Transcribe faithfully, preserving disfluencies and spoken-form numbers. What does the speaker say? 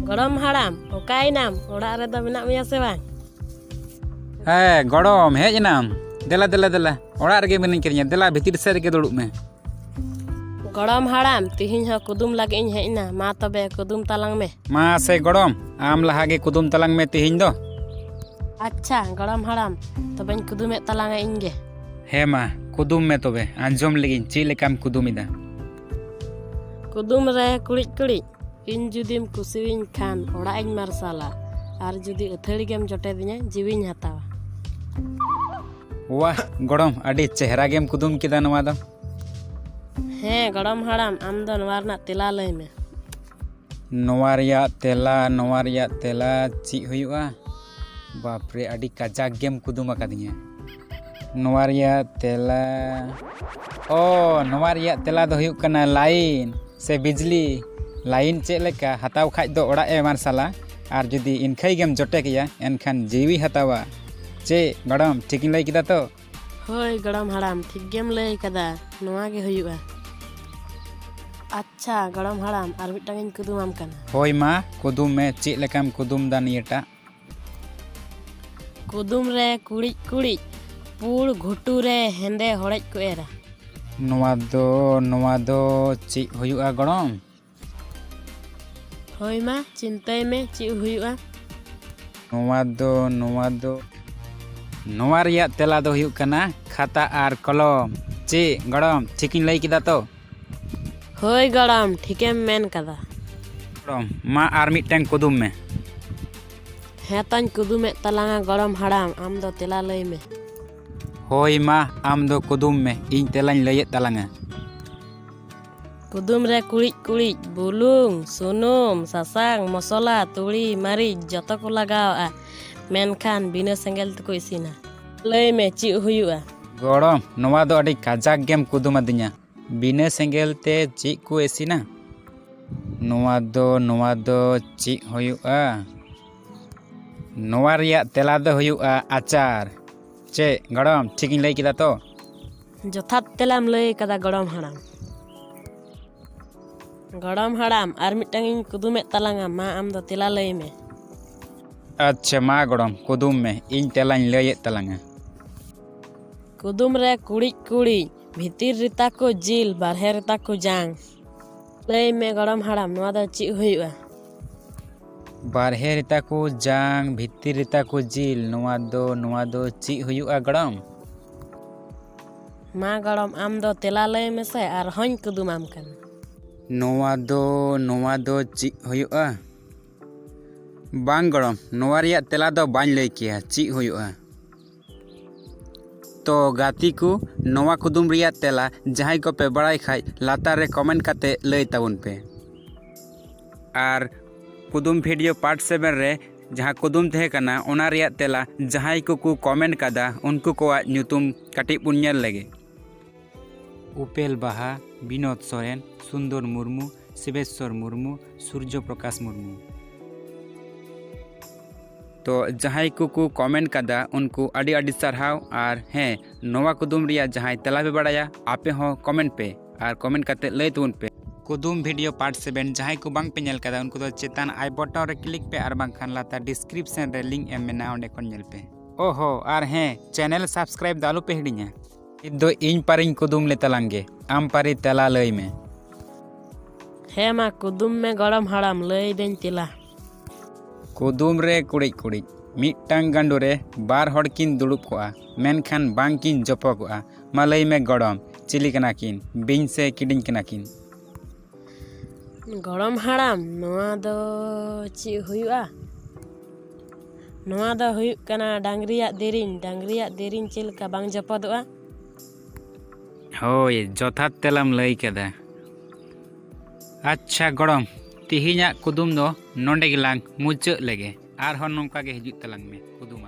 ᱜᱚᱲᱚᱢ ᱦᱟᱲᱟᱢ, ᱚᱠᱟᱭᱮᱱᱟᱢ? ᱚᱲᱟᱜ ᱨᱮᱫᱚ ᱢᱮᱱᱟᱜ ᱢᱮᱭᱟ ᱥᱮ ᱵᱟᱝ? ᱦᱮᱸ ᱜᱚᱲᱚᱢ, ᱦᱮᱡ ᱮᱱᱟᱢ? ᱫᱮᱞᱟ ᱫᱮᱞᱟ ᱫᱮᱞᱟ, ᱚᱲᱟᱜ ᱨᱮᱜᱮ ᱢᱤᱱᱟᱹᱧ ᱠᱟᱫᱤᱧᱟ, ᱫᱮᱞᱟ ᱵᱷᱤᱛᱤᱨ ᱥᱮᱫ ᱨᱮᱜᱮ ᱫᱩᱲᱩᱵ ᱢᱮ᱾ ᱜᱚᱲᱚᱢ ᱦᱟᱲᱟᱢ, ᱛᱤᱦᱤᱧ ᱦᱚᱸ ᱠᱩᱫᱩᱢ ᱞᱟᱹᱜᱤᱫ ᱤᱧ ᱦᱮᱡ ᱮᱱᱟ, ᱢᱟ ᱛᱚᱵᱮ ᱠᱩᱫᱩᱢ ᱛᱟᱞᱟᱝ ᱢᱮ᱾ ᱢᱟ ᱥᱮ ᱜᱚᱲᱚᱢ, ᱟᱢ ᱞᱟᱦᱟ ᱜᱮ ᱠᱩᱫᱩᱢ ᱛᱟᱞᱟᱝ ᱢᱮ ᱛᱤᱦᱤᱧ ᱫᱚ᱾ ᱟᱪᱪᱷᱟ ᱜᱚᱲᱚᱢ ᱦᱟᱲᱟᱢ, ᱛᱚᱵᱮᱧ ᱠᱩᱫᱩᱢᱮᱫ ᱛᱟᱞᱟᱝᱟ ᱤᱧ ᱜᱮ᱾ ᱦᱮᱸ ᱢᱟ, ᱠᱩᱫᱩᱢ ᱢᱮ ᱛᱚᱵᱮ, ᱟᱸᱡᱚᱢ ᱞᱮᱜᱤᱧ ᱪᱮᱫ ᱞᱮᱠᱟᱢ ᱠᱩᱫᱩᱢ ᱮᱫᱟ᱾ ᱠᱩᱫᱩᱢ ᱨᱮ ᱠᱩᱲᱤᱫ ᱠᱩᱲᱤᱫ, ᱤᱧ ᱡᱩᱫᱤᱢ ᱠᱩᱥᱤᱭᱟᱹᱧ ᱠᱷᱟᱱ ᱚᱲᱟᱜ ᱤᱧ ᱢᱟᱨᱥᱟᱞᱟ, ᱟᱨ ᱡᱩᱫᱤ ᱟᱹᱛᱷᱟᱹᱲᱤ ᱜᱮᱢ ᱡᱚᱴᱮᱫᱤᱧᱟ ᱡᱤᱣᱤᱧ ᱦᱟᱛᱟᱣᱟ᱾ ᱣᱟᱦ ᱜᱚᱲᱚᱢ, ᱟᱹᱰᱤ ᱪᱮᱦᱨᱟ ᱜᱮᱢ ᱠᱩᱫᱩᱢ ᱠᱮᱫᱟ ᱱᱚᱣᱟ ᱫᱚ᱾ ᱦᱮᱸ ᱜᱚᱲᱚᱢ ᱦᱟᱲᱟᱢ, ᱟᱢ ᱫᱚ ᱱᱚᱣᱟ ᱨᱮᱱᱟᱜ ᱛᱮᱞᱟ ᱞᱟᱹᱭ ᱢᱮ᱾ ᱱᱚᱣᱟ ᱨᱮᱭᱟᱜ ᱛᱮᱞᱟ, ᱱᱚᱣᱟ ᱨᱮᱭᱟᱜ ᱛᱮᱞᱟ ᱪᱮᱫ ᱦᱩᱭᱩᱜᱼᱟ? ᱵᱟᱯᱨᱮ, ᱟᱹᱰᱤ ᱠᱟᱡᱟᱠ ᱜᱮᱢ ᱠᱩᱫᱩᱢ ᱟᱠᱟᱫᱤᱧᱟ᱾ ᱱᱚᱣᱟ ᱨᱮᱭᱟᱜ ᱛᱮᱞᱟ, ᱚ, ᱱᱚᱣᱟ ᱨᱮᱭᱟᱜ ᱛᱮᱞᱟ ᱫᱚ ᱦᱩᱭᱩᱜ ᱠᱟᱱᱟ ᱞᱟᱭᱤᱱ ᱥᱮ ᱵᱤᱡᱽᱞᱤ᱾ ᱞᱟᱭᱤᱱ ᱪᱮᱫ ᱞᱮᱠᱟ ᱦᱟᱛᱟᱣ ᱠᱷᱟᱡ ᱫᱚ ᱚᱲᱟᱜ ᱮ ᱢᱟᱨᱥᱟᱞᱟ, ᱟᱨ ᱡᱩᱫᱤ ᱤᱱᱠᱷᱟᱹᱭ ᱜᱮᱢ ᱡᱚᱴᱮᱫ ᱮᱭᱟ ᱮᱱᱠᱷᱟᱱ ᱡᱤᱣᱤ ᱦᱟᱛᱟᱣᱟ᱾ ᱪᱮᱫ ᱜᱚᱲᱚᱢ, ᱴᱷᱤᱠᱤᱧ ᱞᱟᱹᱭ ᱠᱮᱫᱟ ᱛᱚ? ᱦᱳᱭ ᱜᱚᱲᱚᱢ ᱦᱟᱲᱟᱢ, ᱴᱷᱤᱠ ᱜᱮᱢ ᱞᱟᱹᱭ ᱠᱟᱫᱟ, ᱱᱚᱣᱟ ᱜᱮ ᱦᱩᱭᱩᱜᱼᱟ᱾ ᱟᱪᱪᱷᱟ ᱜᱚᱲᱚᱢ ᱦᱟᱲᱟᱢ, ᱟᱨ ᱢᱤᱫᱴᱟᱝ ᱤᱧ ᱠᱩᱫᱩᱢᱟᱢ ᱠᱟᱱᱟ᱾ ᱦᱳᱭ ᱢᱟ, ᱠᱩᱫᱩᱢ ᱢᱮ, ᱪᱮᱫ ᱞᱮᱠᱟᱢ ᱠᱩᱫᱩᱢ ᱫᱟ ᱱᱤᱭᱟᱹᱴᱟᱜ? ᱠᱩᱫᱩᱢ ᱨᱮ ᱠᱩᱲᱤᱫ ᱠᱩᱲᱤᱫ, ᱯᱩᱲ ᱜᱷᱩᱴᱩ ᱨᱮ ᱦᱮᱸᱫᱮ ᱦᱚᱲᱮᱡ ᱠᱚ ᱮᱨᱟ᱾ ᱱᱚᱣᱟ ᱫᱚ, ᱱᱚᱣᱟ ᱫᱚ ᱪᱮᱫ ᱦᱩᱭᱩᱜᱼᱟ ᱜᱚᱲᱚᱢ? ᱦᱳᱭ ᱢᱟ, ᱪᱤᱱᱛᱟᱹᱭ ᱢᱮ, ᱪᱮᱫ ᱦᱩᱭᱩᱜᱼᱟ? ᱱᱚᱣᱟ ᱫᱚ, ᱱᱚᱣᱟ ᱫᱚ, ᱱᱚᱣᱟ ᱨᱮᱭᱟᱜ ᱛᱮᱞᱟ ᱫᱚ ᱦᱩᱭᱩᱜ ᱠᱟᱱᱟ ᱠᱷᱟᱛᱟ ᱟᱨ ᱠᱚᱞᱚᱢ᱾ ᱪᱮᱫ ᱜᱚᱲᱚᱢ, ᱴᱷᱤᱠᱤᱧ ᱞᱟᱹᱭ ᱠᱮᱫᱟ ᱛᱚ? ᱦᱳᱭ ᱜᱚᱲᱚᱢ, ᱴᱷᱤᱠᱮᱢ ᱢᱮᱱ ᱠᱟᱫᱟ᱾ ᱜᱚᱲᱚᱢ, ᱢᱟ ᱟᱨ ᱢᱤᱫᱴᱟᱝ ᱠᱩᱫᱩᱢ ᱢᱮ᱾ ᱦᱮᱸ ᱛᱚᱧ ᱠᱩᱫᱩᱢᱮᱫ ᱛᱟᱞᱟᱝᱟ ᱜᱚᱲᱚᱢ ᱦᱟᱲᱟᱢ, ᱟᱢ ᱫᱚ ᱛᱮᱞᱟ ᱞᱟᱹᱭ ᱢᱮ᱾ ᱦᱳᱭ ᱢᱟ, ᱟᱢ ᱫᱚ ᱠᱩᱫᱩᱢ ᱢᱮ, ᱤᱧ ᱛᱮᱞᱟᱧ ᱞᱟᱹᱭᱮᱫ ᱛᱟᱞᱟᱝᱟ᱾ ᱠᱩᱫᱩᱢ ᱨᱮ ᱠᱩᱲᱤᱫ ᱠᱩᱲᱤᱫ, ᱵᱩᱞᱩᱝ, ᱥᱩᱱᱩᱢ, ᱥᱟᱥᱟᱝ, ᱢᱚᱥᱞᱟ, ᱛᱩᱲᱤ, ᱢᱟᱹᱨᱤᱪ ᱡᱚᱛᱚ ᱠᱚ ᱞᱟᱜᱟᱣᱟᱜᱼᱟ, ᱢᱮᱱᱠᱷᱟᱱ ᱵᱤᱱᱟᱹ ᱥᱮᱸᱜᱮᱞ ᱛᱮᱠᱚ ᱤᱥᱤᱱᱟ᱾ ᱞᱟᱹᱭ ᱢᱮ, ᱪᱮᱫ ᱦᱩᱭᱩᱜᱼᱟ? ᱜᱚᱲᱚᱢ, ᱱᱚᱣᱟ ᱫᱚ ᱟᱹᱰᱤ ᱠᱟᱡᱟᱠ ᱜᱮᱢ ᱠᱩᱫᱩᱢ ᱟᱹᱫᱤᱧᱟ᱾ ᱵᱤᱱᱟᱹ ᱥᱮᱸᱜᱮᱞ ᱛᱮ ᱪᱮᱫ ᱠᱚ ᱤᱥᱤᱱᱟ? ᱱᱚᱣᱟ ᱫᱚ, ᱱᱚᱣᱟ ᱫᱚ ᱪᱮᱫ ᱦᱩᱭᱩᱜᱼᱟ? ᱱᱚᱣᱟ ᱨᱮᱭᱟᱜ ᱛᱮᱞᱟ ᱫᱚ ᱦᱩᱭᱩᱜᱼᱟ ᱟᱪᱟᱨ᱾ ᱪᱮᱫ ᱜᱚᱲᱚᱢ, ᱴᱷᱤᱠᱤᱧ ᱞᱟᱹᱭ ᱠᱮᱫᱟ ᱛᱚ? ᱡᱚᱛᱷᱟᱛ ᱛᱮᱞᱟᱢ ᱞᱟᱹᱭ ᱠᱟᱫᱟ ᱜᱚᱲᱚᱢ ᱦᱟᱲᱟᱢ᱾ ᱜᱚᱲᱚᱢ ᱦᱟᱲᱟᱢ, ᱟᱨ ᱢᱤᱫᱴᱟᱝ ᱤᱧ ᱠᱩᱫᱩᱢᱮᱫ ᱛᱟᱞᱟᱝᱟ, ᱢᱟ ᱟᱢ ᱫᱚ ᱛᱮᱞᱟ ᱞᱟᱹᱭ ᱢᱮ᱾ ᱟᱪᱪᱷᱟ, ᱢᱟ ᱜᱚᱲᱚᱢ, ᱠᱩᱫᱩᱢ ᱢᱮ, ᱤᱧ ᱛᱮᱞᱟᱧ ᱞᱟᱹᱭᱮᱫ ᱛᱟᱞᱟᱝᱟ᱾ ᱠᱩᱫᱩᱢ ᱨᱮ ᱠᱩᱲᱤᱫ ᱠᱩᱲᱤᱫ, ᱵᱷᱤᱛᱤᱨ ᱨᱮᱛᱟ ᱠᱚ ᱡᱤᱞ, ᱵᱟᱨᱦᱮ ᱨᱮᱛᱟ ᱠᱚ ᱡᱟᱝ᱾ ᱞᱟᱹᱭ ᱢᱮ ᱜᱚᱲᱚᱢ ᱦᱟᱲᱟᱢ, ᱱᱚᱣᱟ ᱫᱚ ᱪᱮᱫ ᱦᱩᱭᱩᱜᱼᱟ? ᱵᱟᱨᱦᱮ ᱨᱮᱛᱟ ᱠᱚ ᱡᱟᱝ, ᱵᱷᱤᱛᱤᱨ ᱨᱮᱛᱟ ᱠᱚ ᱡᱤᱞ, ᱱᱚᱣᱟ ᱫᱚ, ᱱᱚᱣᱟ ᱫᱚ ᱪᱮᱫ ᱦᱩᱭᱩᱜᱼᱟ ᱜᱚᱲᱚᱢ? ᱢᱟ ᱜᱚᱲᱚᱢ, ᱟᱢ ᱫᱚ ᱛᱮᱞᱟ ᱞᱟᱹᱭ ᱢᱮᱥᱮ, ᱟᱨ ᱦᱚᱸᱧ ᱠᱩᱫᱩᱢᱟᱢ ᱠᱟᱱᱟ᱾ ᱱᱚᱣᱟ ᱫᱚ, ᱱᱚᱣᱟ ᱫᱚ ᱪᱮᱫ ᱦᱩᱭᱩᱜᱼᱟ? ᱵᱟᱝ ᱜᱚᱲᱚᱢ, ᱱᱚᱣᱟ ᱨᱮᱭᱟᱜ ᱛᱮᱞᱟ ᱫᱚ ᱵᱟᱹᱧ ᱞᱟᱹᱭ ᱠᱮᱭᱟ, ᱪᱮᱫ ᱦᱩᱭᱩᱜᱼᱟ? ᱛᱚ ᱜᱟᱛᱮ ᱠᱚ, ᱱᱚᱣᱟ ᱠᱩᱫᱩᱢ ᱨᱮᱭᱟᱜ ᱛᱮᱞᱟ ᱡᱟᱦᱟᱸᱭ ᱠᱚᱯᱮ ᱵᱟᱲᱟᱭ ᱠᱷᱟᱡ, ᱞᱟᱛᱟᱨ ᱨᱮ comment ᱠᱟᱛᱮ ᱞᱟᱹᱭ ᱛᱟᱵᱚᱱ ᱯᱮ᱾ ᱟᱨ ᱠᱩᱫᱩᱢ video part seven ᱨᱮ ᱡᱟᱦᱟᱸ ᱠᱩᱫᱩᱢ ᱛᱟᱦᱮᱸ ᱠᱟᱱᱟ, ᱚᱱᱟ ᱨᱮᱭᱟᱜ ᱛᱮᱞᱟ ᱡᱟᱦᱟᱸᱭ ᱠᱚᱠᱚ comment ᱠᱟᱫᱟ, ᱩᱱᱠᱩ ᱠᱚᱣᱟᱜ ᱧᱩᱛᱩᱢ ᱠᱟᱹᱴᱤᱡ ᱵᱚᱱ ᱧᱮᱞ ᱞᱮᱜᱮ᱾ ᱩᱯᱮᱞ ᱵᱟᱦᱟ, ᱵᱤᱱᱳᱫ ᱥᱚᱨᱮᱱ, ᱥᱩᱱᱫᱚᱨ ᱢᱩᱨᱢᱩ, ᱥᱤᱵᱮᱥᱥᱚᱨ ᱢᱩᱨᱢᱩ, ᱥᱩᱨᱡᱚ ᱯᱨᱚᱠᱟᱥ ᱢᱩᱨᱢᱩ᱾ ᱛᱚ ᱡᱟᱦᱟᱸᱭ ᱠᱚᱠᱚ comment ᱠᱟᱫᱟ, ᱩᱱᱠᱩ ᱟᱹᱰᱤ ᱟᱹᱰᱤ ᱥᱟᱨᱦᱟᱣ᱾ ᱟᱨ ᱦᱮᱸ, ᱱᱚᱣᱟ ᱠᱩᱫᱩᱢ ᱨᱮᱭᱟᱜ ᱡᱟᱦᱟᱸᱭ ᱛᱮᱞᱟ ᱯᱮ ᱵᱟᱲᱟᱭᱟ, ᱟᱯᱮ ᱦᱚᱸ comment ᱯᱮ ᱟᱨ comment ᱠᱟᱛᱮ ᱞᱟᱹᱭ ᱛᱟᱵᱚᱱ ᱯᱮ᱾ ᱠᱩᱫᱩᱢ video part seven ᱡᱟᱦᱟᱸᱭ ᱠᱚ ᱵᱟᱝ ᱯᱮ ᱧᱮᱞ ᱠᱟᱫᱟ, ᱩᱱᱠᱩ ᱫᱚ ᱪᱮᱛᱟᱱ I button ᱨᱮ click ᱯᱮ ᱟᱨ ᱵᱟᱝᱠᱷᱟᱱ ᱞᱟᱛᱟᱨ description ᱨᱮ link ᱮᱢ ᱢᱮᱱᱟᱜᱼᱟ, ᱚᱸᱰᱮ ᱠᱷᱚᱱ ᱧᱮᱞ ᱯᱮ᱾ ᱳᱦᱳ, ᱟᱨ ᱦᱮᱸ, channel subscribe ᱫᱚ ᱟᱞᱚ ᱯᱮ ᱦᱤᱲᱤᱧᱟ᱾ ᱱᱤᱛ ᱫᱚ ᱤᱧ ᱯᱟᱨᱤᱧ ᱠᱩᱫᱩᱢ ᱞᱮ ᱛᱟᱞᱟᱝ ᱜᱮ, ᱟᱢ ᱯᱟᱨᱤ ᱛᱮᱞᱟ ᱞᱟᱹᱭ ᱢᱮ᱾ ᱦᱮᱸ ᱢᱟ, ᱠᱩᱫᱩᱢ ᱢᱮ ᱜᱚᱲᱚᱢ ᱦᱟᱲᱟᱢ, ᱞᱟᱹᱭ ᱫᱟᱹᱧ ᱛᱮᱞᱟ᱾ ᱠᱩᱫᱩᱢ ᱨᱮ ᱠᱩᱲᱤᱫ ᱠᱩᱲᱤᱫ, ᱢᱤᱫᱴᱟᱝ ᱜᱟᱸᱰᱳ ᱨᱮ ᱵᱟᱨ ᱦᱚᱲ ᱠᱤᱱ ᱫᱩᱲᱩᱵ ᱠᱚᱜᱼᱟ, ᱢᱮᱱᱠᱷᱟᱱ ᱵᱟᱝ ᱠᱤᱱ ᱡᱚᱯᱚᱜᱚᱜᱼᱟ᱾ ᱢᱟ ᱞᱟᱹᱭ ᱢᱮ ᱜᱚᱲᱚᱢ, ᱪᱤᱞᱤ ᱠᱟᱱᱟ ᱠᱤᱱ? ᱵᱤᱧ ᱥᱮ ᱠᱤᱰᱤᱧ ᱠᱟᱱᱟ ᱠᱤᱱ? ᱜᱚᱲᱚᱢ ᱦᱟᱲᱟᱢ, ᱱᱚᱣᱟ ᱫᱚ ᱪᱮᱫ ᱦᱩᱭᱩᱜᱼᱟ? ᱱᱚᱣᱟ ᱫᱚ ᱦᱩᱭᱩᱜ ᱠᱟᱱᱟ ᱰᱟᱝᱨᱤᱭᱟᱜ ᱫᱮᱨᱮᱧ᱾ ᱰᱟᱝᱨᱤᱭᱟᱜ ᱫᱮᱨᱮᱧ ᱪᱮᱫ ᱞᱮᱠᱟ ᱵᱟᱝ ᱡᱚᱯᱚᱫᱚᱜᱼᱟ? ᱦᱳᱭ, ᱡᱚᱛᱷᱟᱛ ᱛᱮᱞᱟᱢ ᱞᱟᱹᱭ ᱠᱮᱫᱟ᱾ ᱟᱪᱪᱷᱟ ᱜᱚᱲᱚᱢ, ᱛᱤᱦᱤᱧᱟᱜ ᱠᱩᱫᱩᱢ ᱫᱚ ᱱᱚᱰᱮ ᱜᱮᱞᱟᱝ ᱢᱩᱪᱟᱹᱫ ᱞᱮᱜᱮ᱾ ᱟᱨᱦᱚᱸ ᱱᱚᱝᱠᱟ ᱜᱮ ᱦᱤᱡᱩᱜ ᱛᱟᱞᱟᱝ ᱢᱮ ᱠᱩᱫᱩᱢ᱾